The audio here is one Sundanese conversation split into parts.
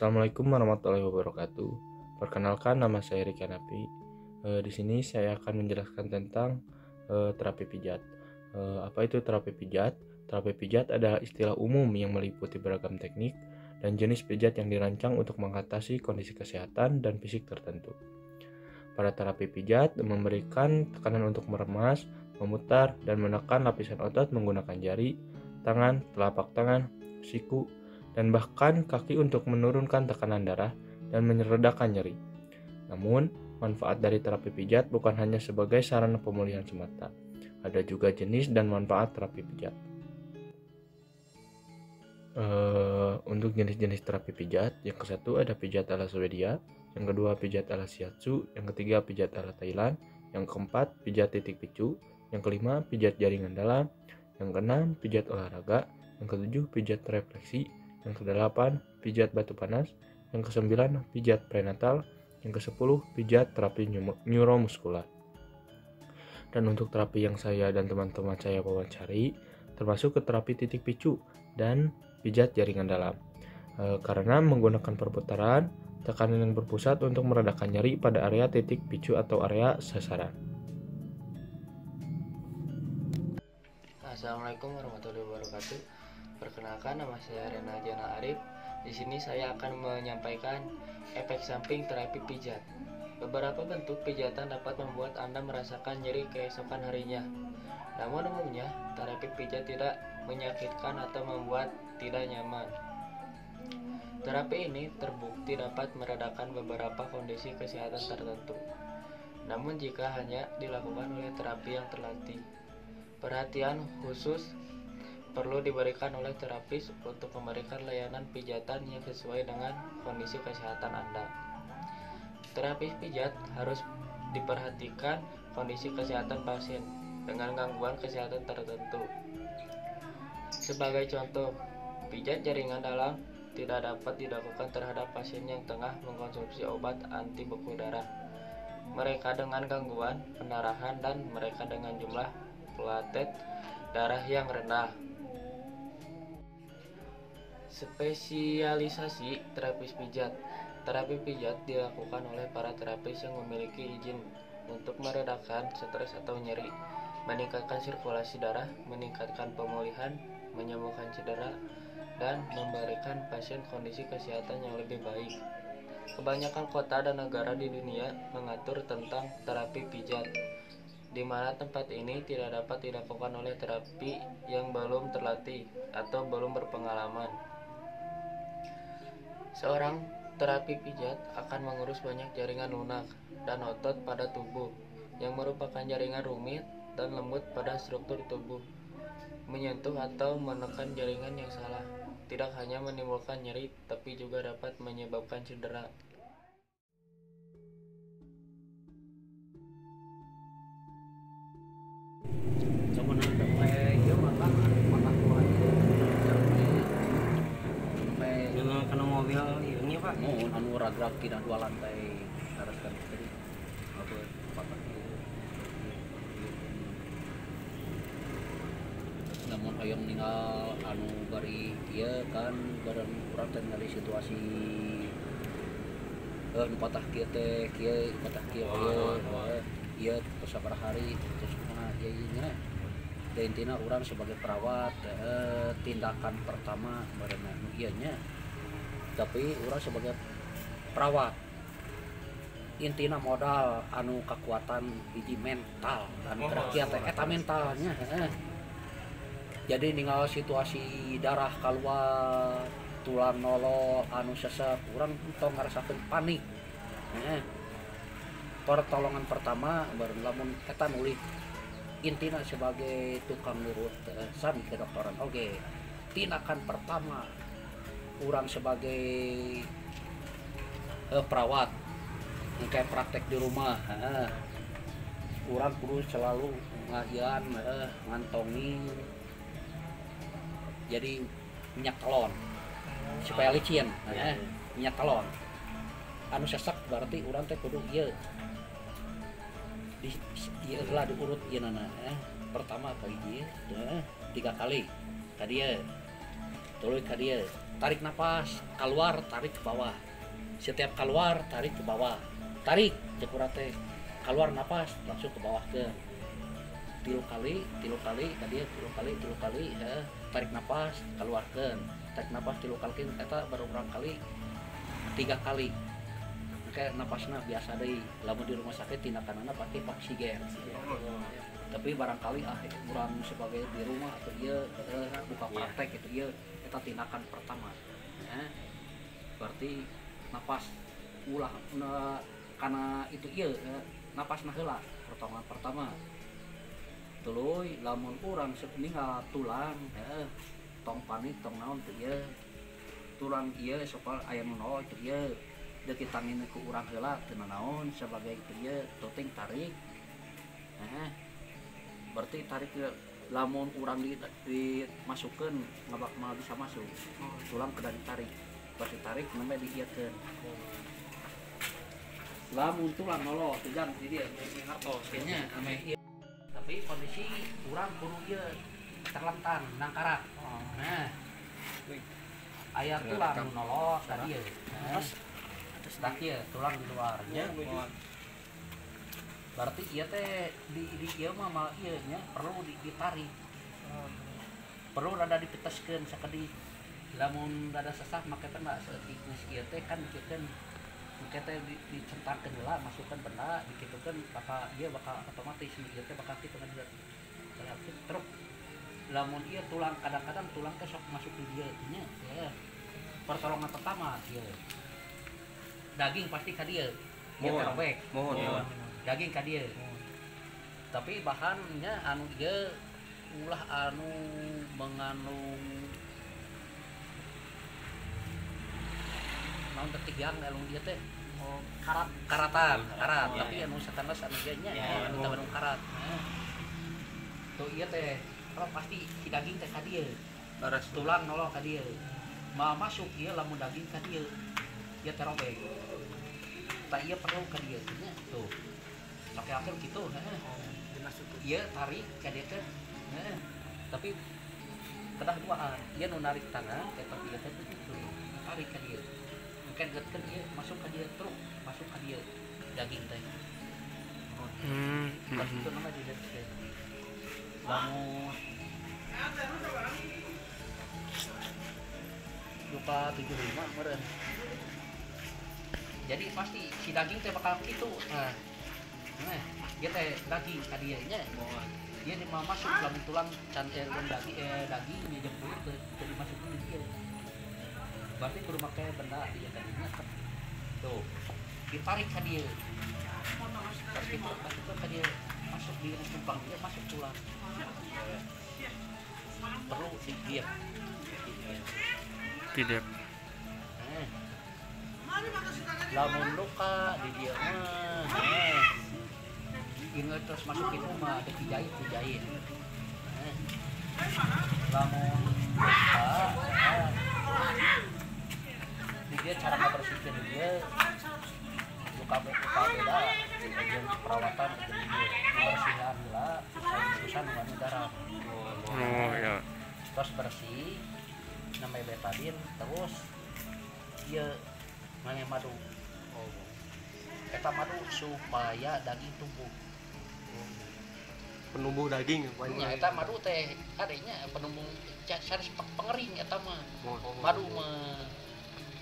Assalamualaikum warahmatullahi wabarakatuh. Perkenalkan, nama saya Rika Napi. Di sini saya akan menjelaskan tentang terapi pijat. Apa itu terapi pijat? Terapi pijat adalah istilah umum yang meliputi beragam teknik dan jenis pijat yang dirancang untuk mengatasi kondisi kesehatan dan fisik tertentu. Pada terapi pijat memberikan tekanan untuk meremas, memutar, dan menekan lapisan otot menggunakan jari, tangan, telapak tangan, siku, dan bahkan kaki untuk menurunkan tekanan darah dan meredakan nyeri. Namun, manfaat dari terapi pijat bukan hanya sebagai sarana pemulihan semata. Ada juga jenis dan manfaat terapi pijat. Untuk jenis-jenis terapi pijat, yang ke-1 ada pijat ala Swedia, yang kedua pijat ala Shiatsu, yang ketiga pijat ala Thailand, yang keempat pijat titik picu, yang kelima pijat jaringan dalam, yang keenam pijat olahraga, yang ketujuh pijat refleksi, yang kedelapan pijat batu panas, yang kesembilan pijat prenatal, yang ke-10 pijat terapi neuromuskular. Dan untuk terapi yang saya dan teman-teman saya wawancari termasuk ke terapi titik picu dan pijat jaringan dalam, karena menggunakan perputaran tekanan yang berpusat untuk meredakan nyeri pada area titik picu atau area sasaran. Assalamualaikum warahmatullahi wabarakatuh. Perkenalkan, nama saya Rena Jana Arif. Di sini saya akan menyampaikan efek samping terapi pijat. Beberapa bentuk pijatan dapat membuat Anda merasakan nyeri keesokan harinya. Namun umumnya, terapi pijat tidak menyakitkan atau membuat tidak nyaman. Terapi ini terbukti dapat meredakan beberapa kondisi kesehatan tertentu. Namun jika hanya dilakukan oleh terapi yang terlatih, perhatian khusus perlu diberikan oleh terapis untuk memberikan layanan pijatan yang sesuai dengan kondisi kesehatan Anda. Terapis pijat harus diperhatikan kondisi kesehatan pasien dengan gangguan kesehatan tertentu. Sebagai contoh, pijat jaringan dalam tidak dapat dilakukan terhadap pasien yang tengah mengkonsumsi obat anti beku darah, mereka dengan gangguan pendarahan, dan mereka dengan jumlah platelet darah yang rendah. Spesialisasi terapis pijat. Terapi pijat dilakukan oleh para terapis yang memiliki izin untuk meredakan stres atau nyeri, meningkatkan sirkulasi darah, meningkatkan pemulihan, menyembuhkan cedera, dan memberikan pasien kondisi kesehatan yang lebih baik. Kebanyakan kota dan negara di dunia mengatur tentang terapi pijat, di mana tempat ini tidak dapat dilakukan oleh terapi yang belum terlatih atau belum berpengalaman. Seorang terapi pijat akan mengurus banyak jaringan lunak dan otot pada tubuh, yang merupakan jaringan rumit dan lembut pada struktur tubuh. Menyentuh atau menekan jaringan yang salah tidak hanya menimbulkan nyeri, tapi juga dapat menyebabkan cedera. Mobil ini Pak, oh, anu ragrag tidak dua lantai harus kan tadi apa patah namun hoyong ninggal anu bari ieu kan bareng urang teh ningali situasi nu patah kieu teh kieu patah kieu ieu terus sabaraha hari terus kumaha ieu nya. Da intina urang sebagai perawat tindakan pertama bareng nu ieu nya, tapi urang sebagai perawat intina modal anu kekuatan hiji mental anu terakhir teh eta mentalnya. Jadi ninggal situasi darah keluar, tulang nolol anu sesek, urang tong ngarasakeun panik. Pertolongan pertama baru lamun eta nulih intina sebagai tukang nurut sami kedokteran oge. Tindakan pertama urang sebagai perawat kayak praktek di rumah, urang kudu selalu ngajian ngantongin jadi minyak telon supaya licin, minyak telon anu sesek berarti urang teh kudu ieu di ieu heula diurut ieu nana, pertama ka hiji, 3 kali tadi ya. Tuluy ka dieu, tarik napas, keluar tarik ke bawah. Setiap keluar tarik ke bawah. Tarik cek urang teh. Keluar napas langsung ke bawah ke. 3 kali, 3 kali ka dieu, 3 kali, 3 kali, heuh, tarik napas, keluarkeun. Tarik napas 3 kali eta baru urang kali 3 kali. Engke napasna biasa deui. Lamun di rumah sakit tindakanana pasti oksigen. Tapi barangkali urang sebagai di rumah atau ieu buka praktek gitu ieu eta tindakan pertama. Ya. Berarti napas ulah karena itu ieu napasna heula pertolongan pertama. Tuluy lamun urang ninggal tulang tong panik tong naon teu ieu. Tulang ieu sok aya nu nol teu ieu. Deuk ditangin ku urang heula teu nanaon sebagai teu ieu teuting tarik. Berarti tarik ke lamun urang dimasukkeun ngabak mah bisa masuk. Tulang kedah ditarik. Pas ditarik namanya diieukeun. Lamun tulang noloh teu jang di dieu ngartos nya ame ieu. Tapi kondisi urang kudu ieu terlentang nangkarak. Nah. Aya tulang noloh ka dieu. Terus tah ieu tulang di luar nya. Berarti ieu teh di ieu mah mal ieu nya perlu ditarik. Perlu rada dipeteskeun sakedik. Lamun rada sesah make benda saeutik geus ieu teh kan dikiekeun engke teh dicentangkeun heula masukkeun benda dikitukeun bakal ieu bakal otomatis ieu teh bakal kitu kan truk. Lamun ieu tulang kadang-kadang tulang teh sok masuk di dieu nya. Pertolongan pertama ieu. Daging pasti ka dieu. Ieu teh robek. Mohon. Daging ka dieu. Tapi bahannya anu ieu ulah anu mengandung naon teh tiang anu ieu teh karat karatan karat tapi anu stainless anu ieu nya anu teu mengandung karat. Tuh ieu teh pasti si daging teh ka dieu. Tulang noloh ka dieu. Ma masuk ieu lamun daging ka dieu. Ieu teh robek. Tah ieu perlu ka dieu nya tuh. Sok yakin gitu heeh. Ieu tarik ka dieu teh. Heeh. Tapi kedah duaan, ieu nu narik tangan eta ieu teh kitu. Tarik ka dieu. Engke getkeun ieu masuk ka dieu truk, masuk ka dieu daging teh. Pas itu nama di dieu. Lamun luka 75 meureun. Jadi pasti si daging teh bakal kitu. Nah, dia teh daging ka dieu nya. Dia di masuk lamun tulang can daging daging nya jempol teh teu dimasukkeun di dieu. Berarti kudu make benda ieu tadinya. Tuh, ditarik ka dieu. Pas kitu masuk ka dieu, masuk di tumpang dia masuk tulang. Perlu didiep. Tidak. Lamun luka di dieu mah. Ingat terus masuk itu mah ada dijahit, dijahit. Lamun luka di dia cara ngebersihin dia luka beda bagian perawatan di dia kebersihan lah urusan dengan darah. Oh ya. Terus bersih namanya betadine terus dia namanya madu. Eta madu supaya daging tumbuh. Penumbuh daging ya, eta madu teh adanya penumbuh sanes pengering eta mah. Madu mah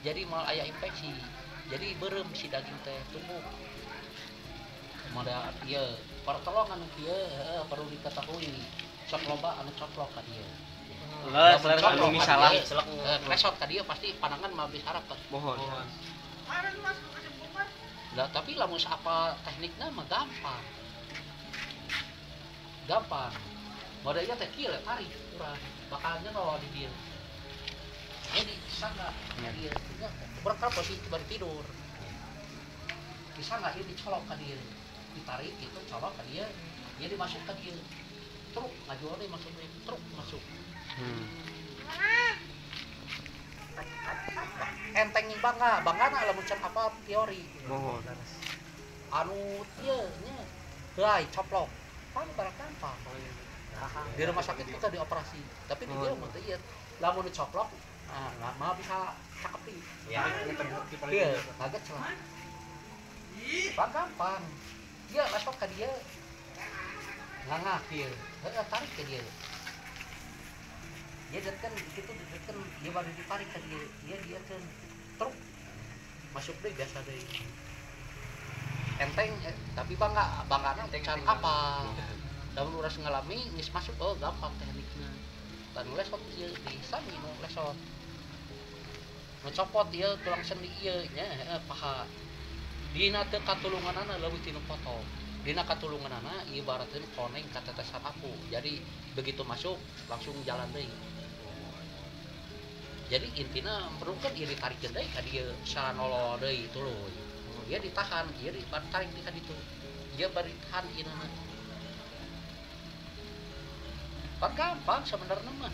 jadi mal aya infeksi. Jadi beureum si daging teh tumbuh. Mada ieu pertolongan kieu heuh perlu diketahui. Sok loba anu coplok ka dieu. Lah, anu misalah klesot ka dieu pasti panangan mah bisa harap. Mohon. Lah, tapi lamun apa teknikna mah gampang. Gampang. Modalnya teh kieu tarik urang. Bakal nyerol di dieu. Jadi sangga dieu urang kan posisi baru tidur. Bisa nggak dia dicolok ka dieu. Ditarik gitu colok ka dieu, dia dimasuk ka dieu. Truk ngajual deh masuk deui, truk masuk. Enteng bangga, bangga lamun can apa teori. Mohon. Anu ieu nya heulai coplok. Pan barang gampang. Di rumah sakit kita dioperasi, tapi di dieu mah teu ieu. Lamun dicoplok Ah, mah bisa cakepi. Ya. Iya, kaget celah. Pak gampang. Dia lesot ka dieu. Ngangak ieu. Heeh, tarik ke dia. Dia detkeun kitu detkeun dia baru ditarik ka dieu. Dia dieukeun. Truk. Masuk deui biasa deui. Enteng tapi bangga banggana can apa. Lamun urang ngalami geus masuk oh gampang teknikna. Tah nu lesot ieu di sami nu lesot. Nu copot ieu tulang sendi ieu nya heeh paha. Dina teu katulunganana leuwih ti nu potong. Dina katulunganana ibaratkeun koneng katetesan apu. Jadi begitu masuk langsung jalan deui. Jadi intina perlukeun ieu ditarikeun deui ka dieu sanolol deui tuluy. Dia ditahan, ieu ditarik di ka ditu. Ieu bari ditahan ieu. Pan gampang sebenarnya mah.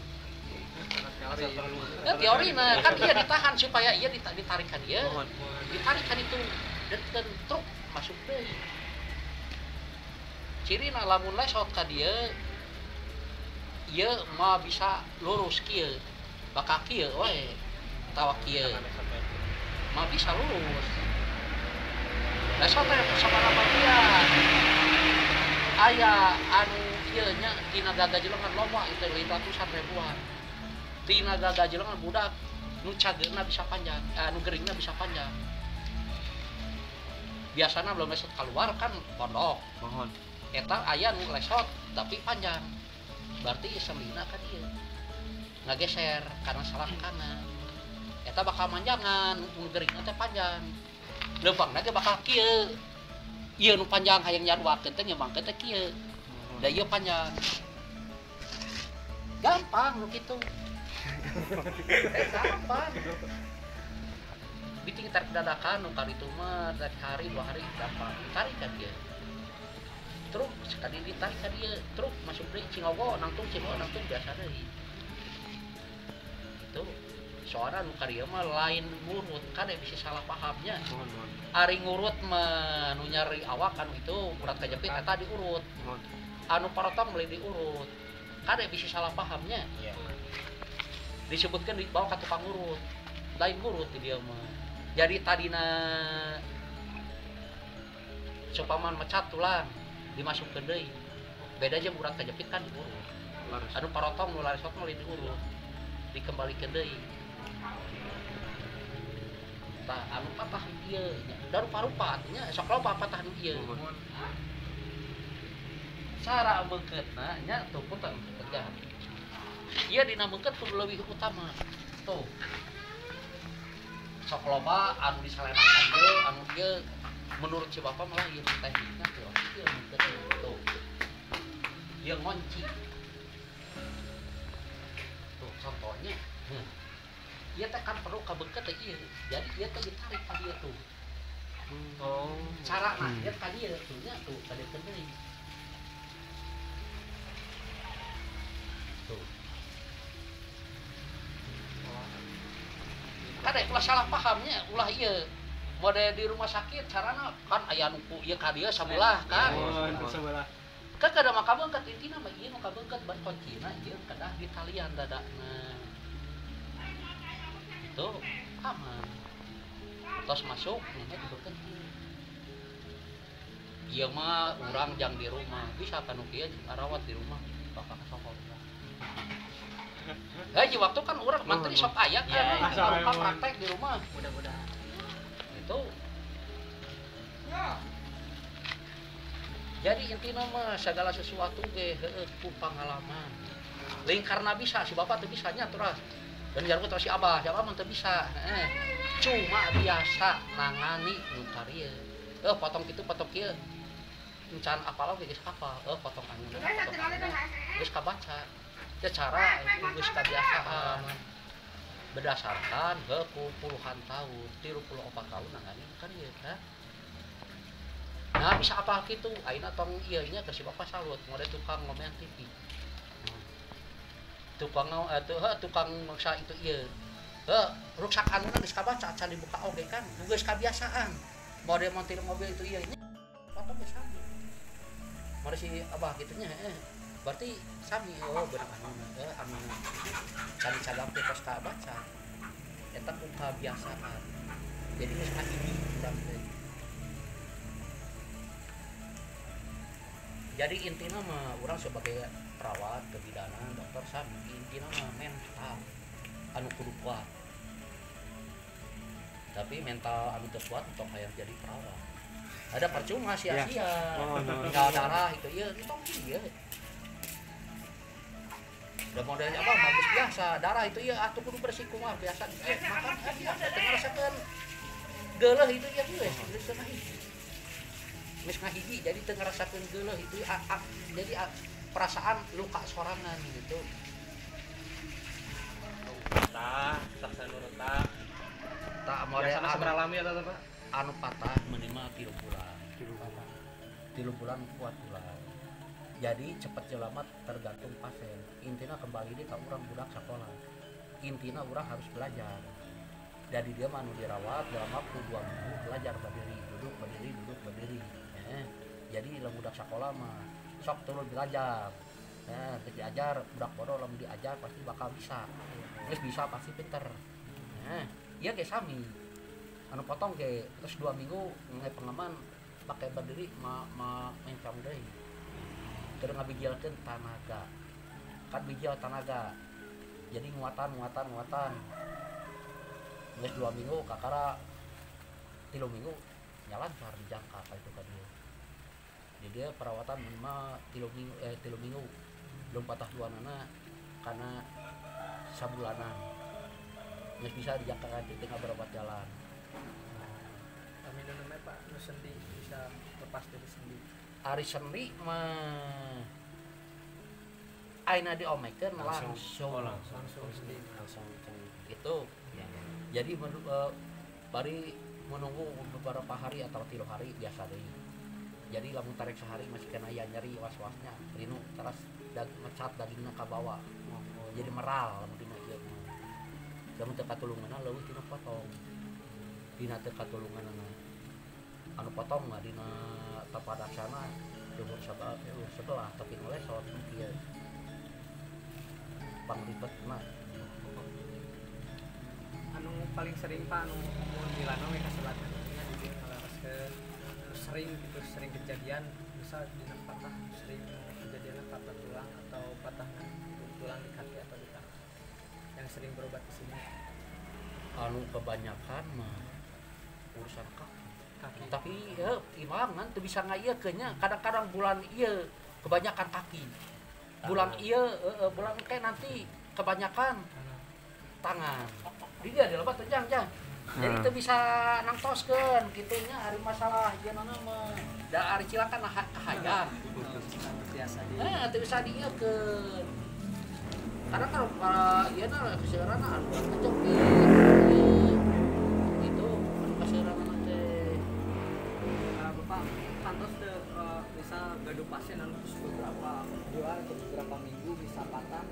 Nah, teori nah kan dia ditahan supaya ia ditarik ka dieu. Ditarik ka ditu dan truk masuk deui. Cirina lamun lesot ka dieu ieu mah bisa lurus kieu. Bakal kieu we atawa kieu. Mah bisa lurus. Lesot teh sabaraha bagian. Aya anu ieu nya tina gagajelengan loba itu ratusan ribuan. Tina gagajelengan budak nu cageurna bisa panjang, nu geuringna bisa panjang. Biasana belum lesot keluar kan pondok. Mohon. Eta aya nu lesot tapi panjang. Berarti sendina kan ieu. Ngageser karena salah kanan. Eta bakal manjangan, nu geuringna teh panjang. Leumpangna ge bakal kieu. Ieu nu panjang hayang nyaruakeun teh nyembangkeun teh kieu. Da ieu panjang. Gampang nu kitu. Gampang. Biting tarik dadakan nu kali itu mah dari hari dua hari gampang. Ditarik ka dieu. Truk sekali ditarik ka dieu, truk masuk deui cingogo nangtung biasa deui. Itu soalna nu ka dieu mah lain ngurut kan bisa salah pahamnya. Ari ngurut mah nu nyari awak anu itu urat kajepit eta diurut. Anu parotong beli diurut. Kan bisa salah pahamnya. Iya. Disebutkan dibawa ka tukang urut. Lain ngurut di dia mah. Jadi tadina supaman mecat tulang dimasukkeun deui. Beda jeung urat kajepit kan diurut. Anu parotong nu laresot mah diurut. Dikembalikeun deui. Tah anu patah ieu nya. Da rupa-rupa nya sok loba patah nu ieu. Cara beungkeutna nya tuh punten tegar. Ieu dina beungkeut kudu leuwih utama. Tuh. Sok loba anu disalenakan ieu anu ieu menurut si bapak malah ieu teknikna tuh ieu beungkeutna tuh. Ieu ngonci. Tuh contohnya. Ieu teh kan perlu kabeungkeut teh ieu. Jadi ieu teh ditarik ka dieu tuh. Oh. Carana ieu ka dieu tuh nya tuh ka dieu deui. Tuh. Kada ulah salah pahamnya, ulah ieu. Mode di rumah sakit carana kan aya nu ku ieu ka dieu sabelah kan. Sabelah. Kan kada mah kabeungkeut intina mah ieu nu kabeungkeut bar kuncina ieu kedah di talian dadana. Itu aman. Terus masuk nya dibeungkeut kieu. Ieu mah urang jang di rumah, bisa kanu kieu ngarawat di rumah bakal kasokor. Gaji waktu kan orang mantri sok aya kan ya, praktek di rumah. Mudah-mudahan. Itu. Jadi intina mah segala sesuatu ge heueuh ku pangalaman. Lain karena bisa si bapak teu bisa nya terus. Dan jarku terus si abah mah teu bisa. Heeh. Cuma biasa nangani nu karieu. Potong kitu potong kieu. Encan apal oge geus hafal. Potong anu potong anu. Geus kabaca. Secara geus kabiasaan berdasarkan ku puluhan tahun, 34 tahun nangani kan ieu kan. Nah bisa apa kitu ayeuna tong ieu nya ke si bapak salut ngode tukang ngomean TV. Tukang tukang maksa itu ieu. Heuh, ruksak anuna geus kabaca can dibuka oge kan, geus kabiasaan. Mode montir mobil itu ieu nya potong geus sami. Mode si abah kitu nya heeh. Berarti sami oh bener anu anu cari cadang teh tos kabaca. Eta ku kabiasaan. Jadi geus ngahiji urang teh. Jadi intina mah urang sebagai perawat, kebidanan, dokter sami intina mah mental anu kudu kuat. Tapi mental anu teu kuat tong hayang jadi perawat. Ada percuma sia-sia. Ya. Tinggal darah itu ieu tong ieu. Da modelnya apa bagus biasa, darah itu ieu atuh kudu bersih kumaha biasa makan biasa teu ngarasakeun geuleuh itu ieu geus geus teu ngahiji. Geus ngahiji jadi teu ngarasakeun geuleuh itu jadi perasaan luka sorangan gitu. Patah, tah sanu retak. Tak model anu seberalami atau apa? Anu patah minimal 3 bulan. 3 bulan kuat bulan. Jadi cepat selamat tergantung pasien. Intinya kembali deh ke orang budak sekolah. Intinya orang harus belajar. Jadi dia mah anu dirawat dalam waktu 2 minggu belajar berdiri, duduk, berdiri, duduk, berdiri. Jadi lamun budak sekolah mah sok turun belajar. Nah, diajar budak bodoh lamun diajar pasti bakal bisa. Geus bisa pasti pinter. Nah, ieu ge sami. Anu potong ge terus 2 minggu nge pengaman pakai berdiri ma mencong deui. Terus ngabijilkeun tanaga. Kan bijil tanaga. Jadi nguatan. Geus 2 minggu kakara 3 minggu nya lancar dijangka ka itu ka dieu. Jadi dia perawatan minimal 3 minggu. Belum patah duanana karena sabulanan. Geus bisa dijangka ka dieu tengah berobat jalan. Kami namanya Pak nu sendi bisa lepas dari sendi. Ari sendi mah aina diomekeun langsung. Oh, langsung sendi langsung gitu. Ya. Jadi bari menunggu beberapa hari atau 3 hari biasa deui. Jadi lamun tarik sehari masih kena ya nyeri was-wasnya, rinu terus mecat dagingna ka bawah. Jadi meral lamun dina ieu mah. Lamun teu katulunganna leuwih tina potong. Dina teu katulunganna anu potong mah dina tapadaksana luhur sebelah tapi nu lesot nu kieu. Pangribetna. Anu paling sering Pak anu mun milana we kasebatna nya di ngalereskeun sering gitu, sering kejadian misal dina patah, sering kejadiannya patah tulang atau patah tulang di kaki atau di tangan yang sering berobat ke sini. Anu kebanyakan mah urusan kaki. Tapi ya imam kan teu bisa ngaiekeun nya, kadang-kadang bulan ieu kebanyakan kaki. Bulan ieu bulan teh nanti kebanyakan tangan. Di dia di lebat jang. Jadi teu bisa nangtoskeun kitu nya ari masalah ieu nana mah. Da ari cilangkan kahayang. Biasa di. Nah, teu bisa diieukeun. Karena kalau para ieu na keseuranna anu kejepit. Itu anu keseuranna teh. Bapak kantos teu misal gaduh pasien anu terus beberapa bulan atau beberapa minggu bisa patah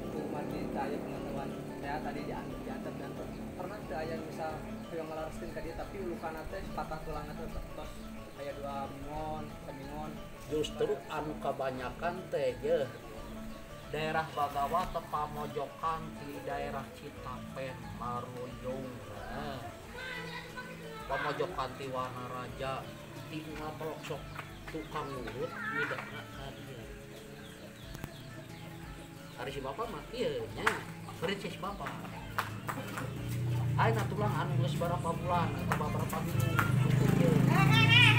kumargi teu aya pengetahuan saya tadi diantar pernah teu aya misal hoyong ngalareskeun ka dia tapi lukana teh patah tulangna teh tos aya 2 minggon, seminggon. Justru anu kebanyakan teh ye daerah Bagawa teh pamojokan di daerah Citapen, Maruyung. Nah, pamojokan ti Wanaraja ti ngapelok sok tukang urut midana ka dieu. Ari si bapak mah ieu nya, prinsip bapak. Ayeuna tulang anu geus berapa bulan atau beberapa minggu gitu ieu.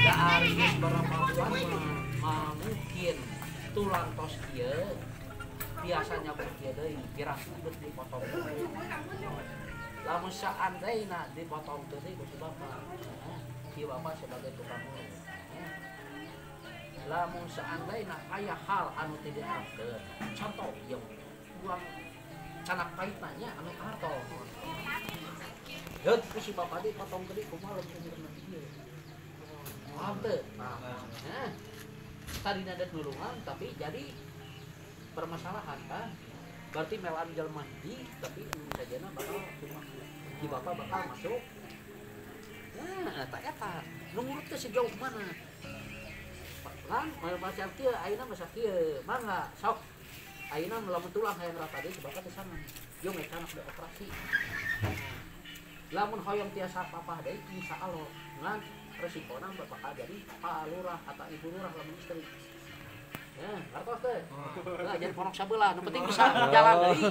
Da ari geus berapa bulan mah mungkin tulang tos ieu biasanya kieu deui, piraku geus dipotong deui. Lamun saandaina dipotong deui ku si bapak. Nah, si bapak sebagai tukang urut. Lamun seandainya aya hal anu teu diharapkeun, contoh ieu buang canak pahitna nya anu harto. Heut ku si bapak dipotong deui kumaha lamun umurna ieu. Paham teu? Nah, tadina dek nulungan tapi jadi permasalahan kan. Berarti melan jelema hiji tapi anu sajana bakal kumaha. Si bapak bakal masuk. Nah, eta eta nu ngurut teh sejauh mana? Lang, masa kieu, ayeuna masa kieu, mangga sok. Ayeuna lamun tulang hayang rata deui si bapak teh sama. Yo mereka anak operasi. Lamun hoyong tiasa papah deui insyaallah ngan resikona bakal jadi pak lurah atau ibu lurah lamun istri. Ya, ngartos teh. Nah, jadi ponok sabelah, nu penting bisa jalan deui.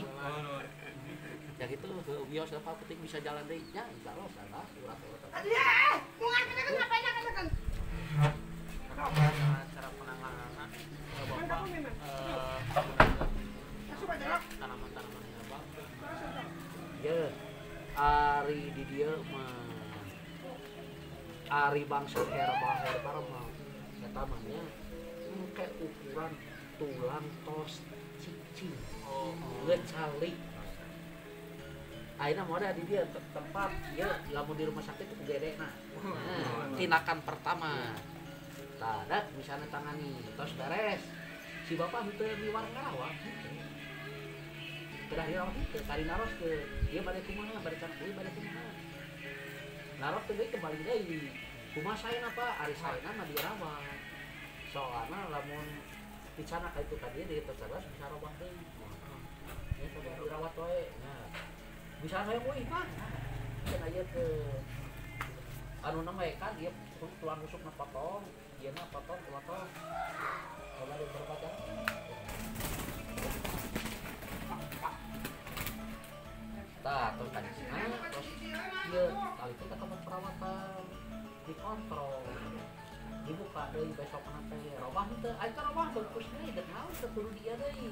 Ya gitu, bios apa penting bisa jalan deui. Ya, insyaallah salah urat-urat. Cara penanganan bapak tanaman-tanaman herbal. Ya, ari di dieu mah ari bangsa herbal mah eta mah nya engke ukuran tulang tos cicing. Oh, gecalik. Ayeuna mah di dieu tempat ieu lamun di rumah sakit gede nah. Tindakan pertama. Tah, misalnya tangani tos beres. Si bapak henteu miwar ngarawat henteu. Kedah dirawat henteu, tadi naros ke ieu bade kumaha, bade can kuy bade kumaha. Naros teh deui kembali deui. Kumaha saena Pak? Ari saena mah dirawat. Soalna lamun dicana ka itu ka dieu dieu terus bisa robah deui. Ya kudu dirawat wae. Nah, bisa saya euy mah. Cenah ieu ke anu na mah kan ieu tulang rusukna potong, ieu na potong, potong. Coba di berapa jam? Tah, terus tadi sana, terus ieu kali itu ke perawatan dikontrol. Dibuka deui besok teh robah henteu, aya teh robah bagus deui deuk naon teu kudu dia deui.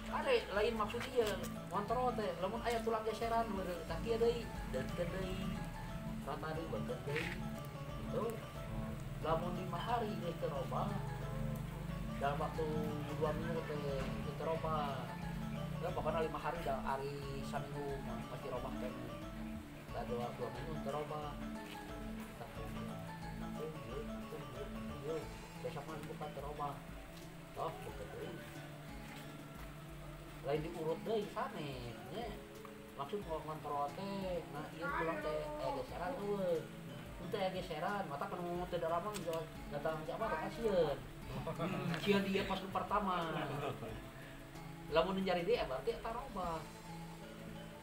Are lain maksud ieu, ngontrol teh lamun aya tulang geseran meureun tah kieu deui, deukeun deui. Rata deui beukeut deui. Gitu. Lamun 5 hari geus teu robah, dalam waktu 2 minggu teh geus teu robah. Ya pokoknya 5 hari dah hari saminggu mah pasti robah keneh. Tah 2 minggu teu robah. Besok mah dibuka teu robah. Toh beukeut deui. Lain diurut deui sanes nya. Maksud ngontrol teh, nah ieu tulang teh aya geseran eueuh. Teu aya geseran, mata kan teu daramang datang siapa teh kasieun. Sieun ieu pas nu pertama. Lamun nyari deui berarti eta robah.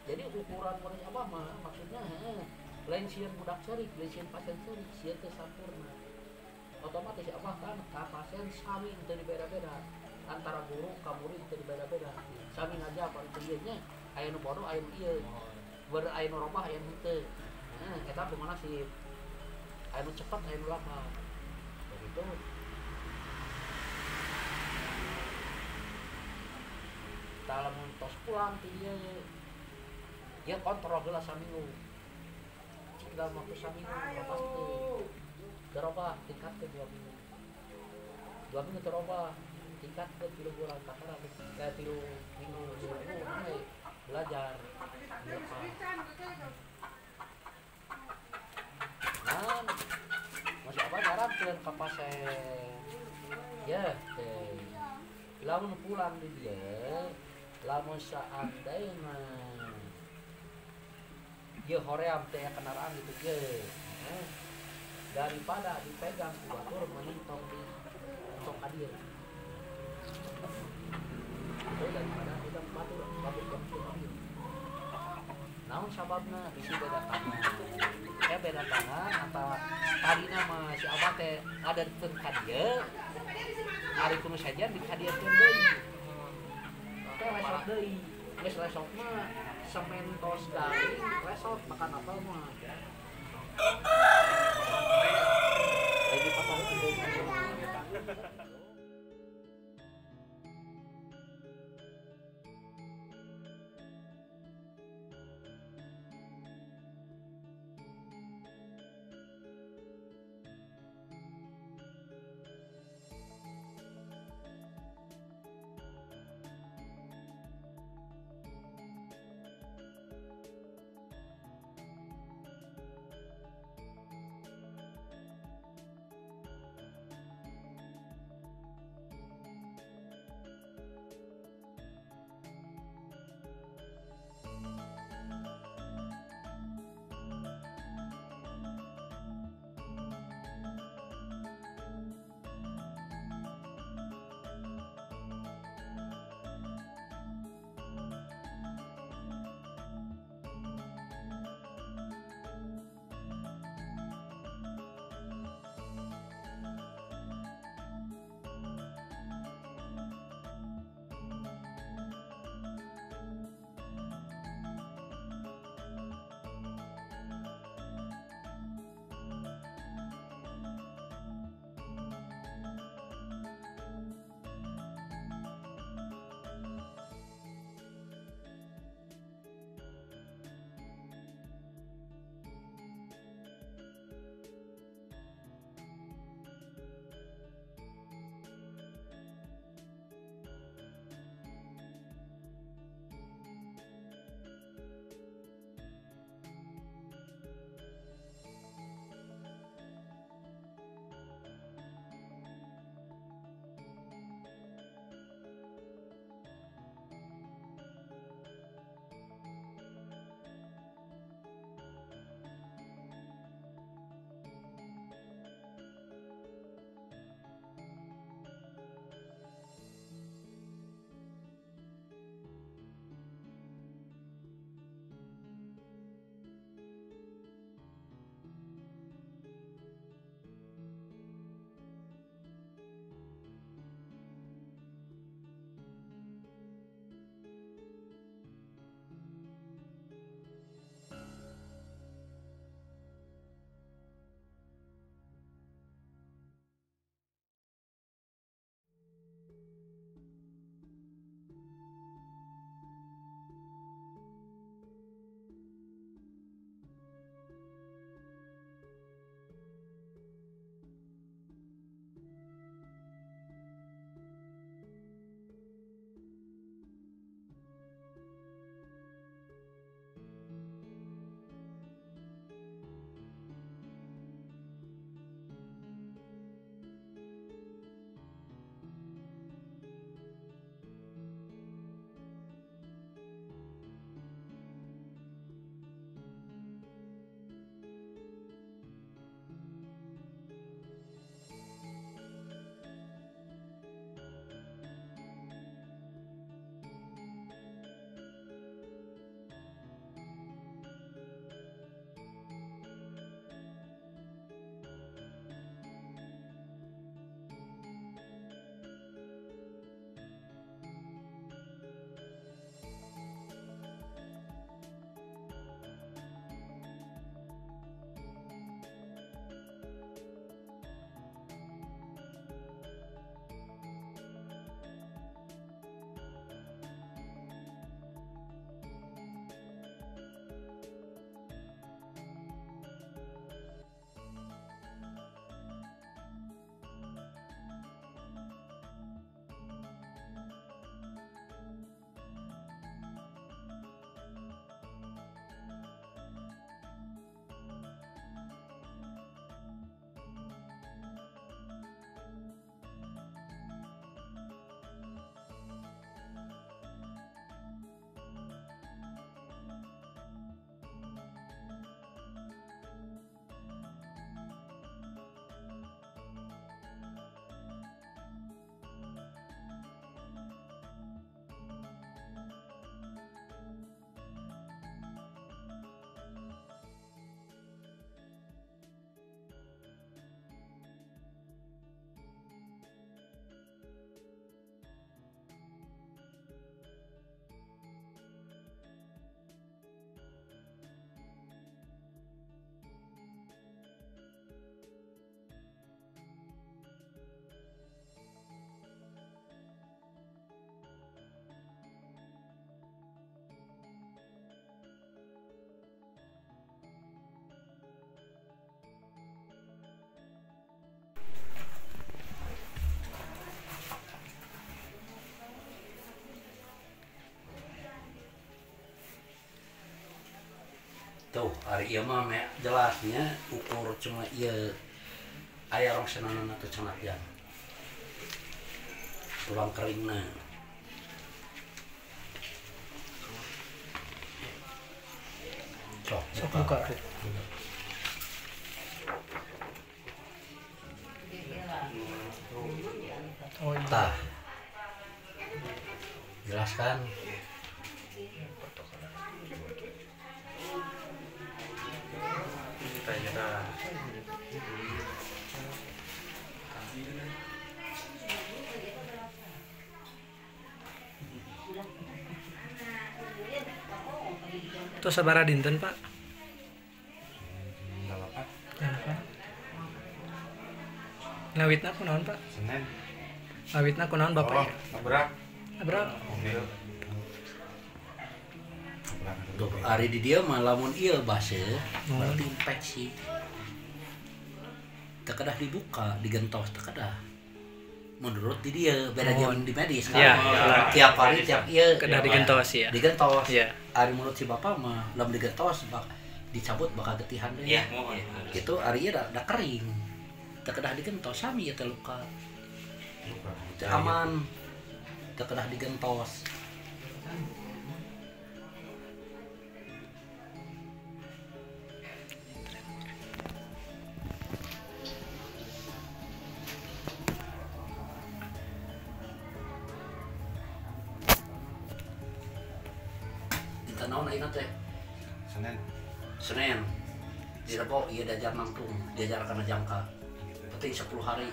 Jadi ukuran mun abah mah maksudnya heuh, lain sieun budak ceurik, lain sieun pasien ceurik, sieun teu sampurna. Otomatis abah kan ka pasien sami teu dibeda-beda. Antara guru ka murid teu dibeda-beda. Sami ngajar paling teu nya aya nu bodoh aya nu ieu. Ber aya nu robah aya nu henteu. Heeh, eta kumaha sih? Aya nu cepet aya nu lama. Begitu. Tah lamun tos pulang ti dieu ieu kontrol heula saminggu. Cik dalam waktu saminggu robah teu. Robah tingkat ke 2 minggu. 2 minggu teu robah, tingkat ke 3 bulan kakara ke 3 minggu, 2 minggu we belajar. Nah, masih apa nyarankeun ka pasien. Ya, teh. Lamun pulang di dieu, lamun saandaina ieu hoream teh kendaraan gitu ge. Daripada dipegang ku batur mending tong di tong ka dieu. Itu daripada pegang batur, batur tong ka dieu. Naon sababna bisi beda tangan. Saya beda tangan atau tadina mah si abah teh ngadenkeun ka dieu. Ari kudu sajian dikadieukeun deui. Teh resot deui. Geus resot mah semen tos garing resot makan apel mah. Lagi patah itu. Tuh, ari ieu mah jelasnya ukur cuma ieu aya rongsenanana teh cenah ya. Tulang keringna. Sok buka. Oh, iya. Tah. Jelaskan. Itu sabaraha dinten, Pak? Apa? Ngawitna kunaon, Pak? Senin. Ngawitna kunaon Bapak? Oh, nabrak. Nabrak. Mobil. Tuh, ari di dieu mah lamun ieu baseuh berarti infeksi. Teu kedah dibuka, digentos teu kedah. Menurut di dieu beda jeung di medis kan. Ya, tiap hari tiap ieu kedah digentos ya. Digentos. Iya. Ari menurut si bapak mah lamun digentos bak dicabut bakal getihan deui. Iya, mohon. Gitu ari ieu da kering. Teu kedah digentos sami ieu teh luka. Teu aman. Teu kedah digentos. Naon ayeuna teh? Senin. Senin. Di Rebo ieu diajar nangtung, diajar kana jangka. Penting 10 hari.